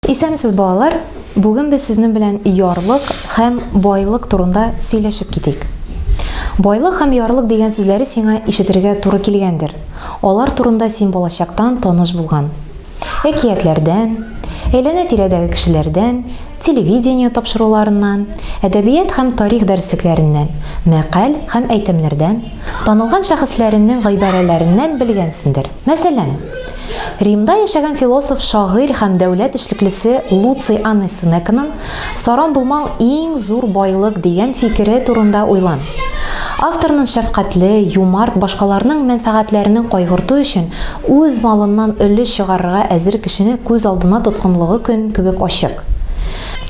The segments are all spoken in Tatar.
Исәнмесез, балалар! Бүген без сезнең белән ярлык һәм байлык турында сөйләшеп китик. Байлык һәм ярлык дигән сүзләре сиңа ишетергә туры килгәндер. Алар турында син балачактан таныш булган. Әкиятләрдән, әйләнә-тирәдәге кешеләрдән, телевидение тапшыруларыннан, әдәбият һәм тарих дәреслекләреннән, мәкаль һәм әйтемнәрдән, танылган шәхесләренең гыйбарәләреннән белгәнсендер. Мәсәлән, Римда яшәгән философ, шагыйрь һәм дәүләт эшлеклесе Луций Анный Сенеканың Саран булмау иң зур байлык дигән фикере турында уйлан. Авторның шәфкатьле, юмарт, башкаларның мәнфәгатьләренең кайгырту өчен үз малыннан өлеш чыгарырга әзер кешене күз алдына тоткынлыгы көн кебек ачык.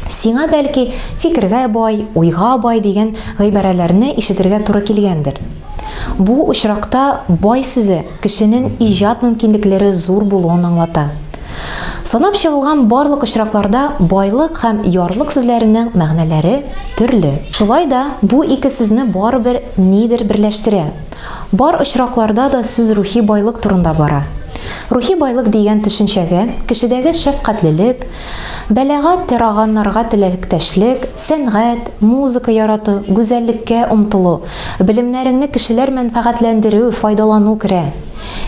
Сиңа, бәлки, фикергә бай, уйга бай дигән гыйбарәләрне ишетергә туры килгәндер. Бу очракта бай сүзе кешенең иҗат мөмкинлекләре зур булуын аңлата. Санап чыгылган барлык очракларда байлык һәм ярлык сүзләренең мәгънәләре төрле. Шулай да бу ике сүзне барыбер нидер берләштерә. Бар очракларда да сүз рухи байлык турында бара. Рухи байлык дигән төшенчәгә кешедәге шәфкатьлелек, бәлага тараганнарга теләктәшлек, сәнгать, музыка ярату, гүзәллеккә омтылу, белемнәреңне кешеләр мәнфәгатьләндерү, файдалану керә.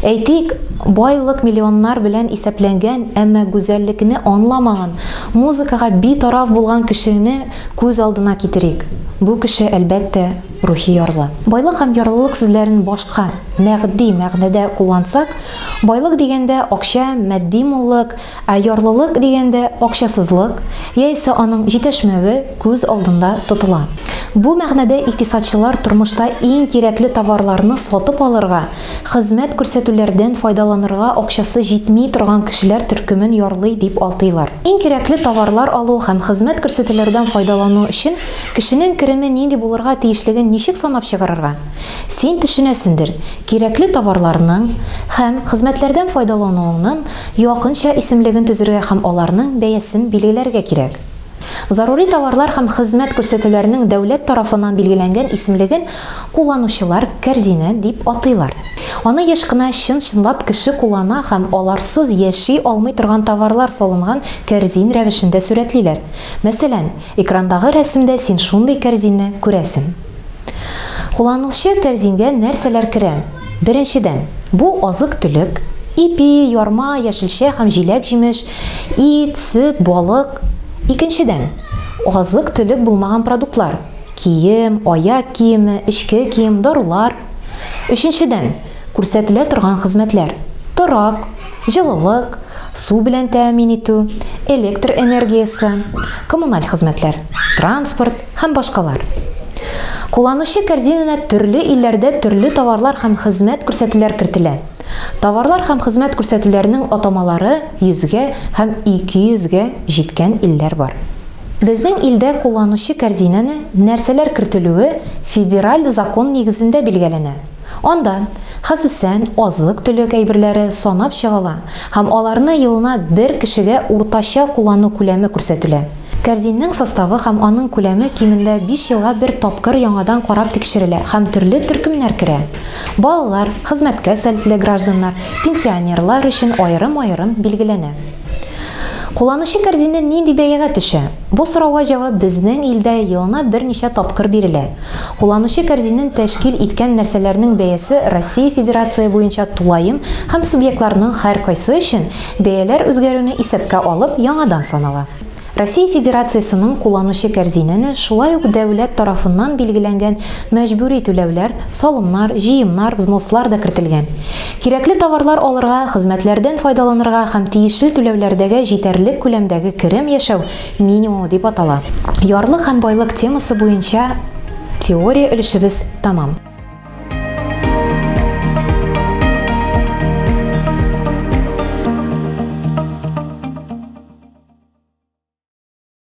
Әйтик, байлык миллионнар белән исәпләнгән, әмма гүзәллекне анламаган, музыкага битараф булган кешене күз алдына китерик. Бу кеше, әлбәттә, рухи ярлы. Байлык һәм ярлылык сүзләрен башка, мәгъди мәгънәдә куллансак, байлык дигәндә акча, матди муллык, Ә ярлылык дигәндә акчасызлык, яисә аның җитәшмәве күз алдында тотыла. Бу мәгънәдә икътисадчылар тормышта иң кирәкле товарларны сатып алырга, хезмәт күрсәтүләрдән файдаланырга акчасы җитми торган кешеләр төркемен ярлый дип алтыйлар. Иң кирәкле товарлар алу һәм хезмәт күрсәтүләрдән файдалану өчен кешенең кереме нинди булырга тиешлеген ничек санап чыгарырга? Син төшенәсендер, кирәкле товарларның һәм хезмәтләрдән файдалануыңнын Якынча исемлеген төзергә һәм аларның бәясен билгеләргә кирәк. Зарури товарлар һәм хезмәт күрсәтүләрнең дәүләт тарафыннан билгеләнгән исемлеген кулланучылар кәрзине дип атыйлар. Аны еш кына чын-чынлап кеше куллана һәм аларсыз яши алмый торган товарлар салынган кәрзин рәвешендә сурәтлиләр. Мәсәлән, экрандагы рәсемдә син шундый кәрзинне күрәсең. Кулланучы кәрзингә нәрсәләр керә? Беренчедән, бу азык-төлек, ипи, ярма, яшелчә һәм җиләк-җимеш, ит, сөт, балык. Икенчедән, азык-төлек булмаган продуктлар, кием, аяк киеме, эчке кием, дарулар. Өченчедән, күрсәтелә торган хезмәтләр, торак, җылылык, су белән тәэмин итү, электр энергиясе, коммуналь хезмәтләр, транспорт һәм башкалар. Кулланучы корзинына төрле илләрдә төрле товарлар һәм хезмәт күрсәтүләр кертелә. Товарлар һәм хезмәт күрсәтүләрнең атамалары йөзгә һәм 200 гә җиткән илләр бар. Безнең илдә кулланучы корзинаны нәрсәләр кертелүе федераль закон нигезендә билгәләнә. Анда, хәсүсән, азык-төлек әйберләре санап чыгыла һәм аларны елына бер кешегә уртача куллану күләме күрсәтелә. Кәрзиннең составы һәм аның күләме кимендә биш елга бер тапкыр яңадан карап тикшерелә һәм төрле төркемнәр керә. Балалар, хезмәткә сәләтле гражданнар, пенсионерлар өчен аерым-аерым билгеләнә. Кулланучы кәрзине нинди бәягә төшә? Бу сорауга җавап безнең илдә елына берничә тапкыр бирелә. Кулланучы кәрзинен тәшкил иткән нәрсәләрнең бәясе Россия Федерация буенча тулаем һәм субъектларның һәркайсы өчен бәяләр үзгәрүне исәпкә алып яңадан санала. Россия Федерациясенең кулланучы кәрзинене шулай ук дәүләт тарафыннан билгеләнгән мәҗбүри түләүләр, салымнар, җыемнар, взнослар да кертелгән. Кирәкле товарлар алырга, хезмәтләрдән файдаланырга һәм тиешле түләүләрдәге җитәрлек күләмдәге керем яшәү минимумы дип атала. Ярлык һәм байлык темасы буенча теория өлешебез тәмам.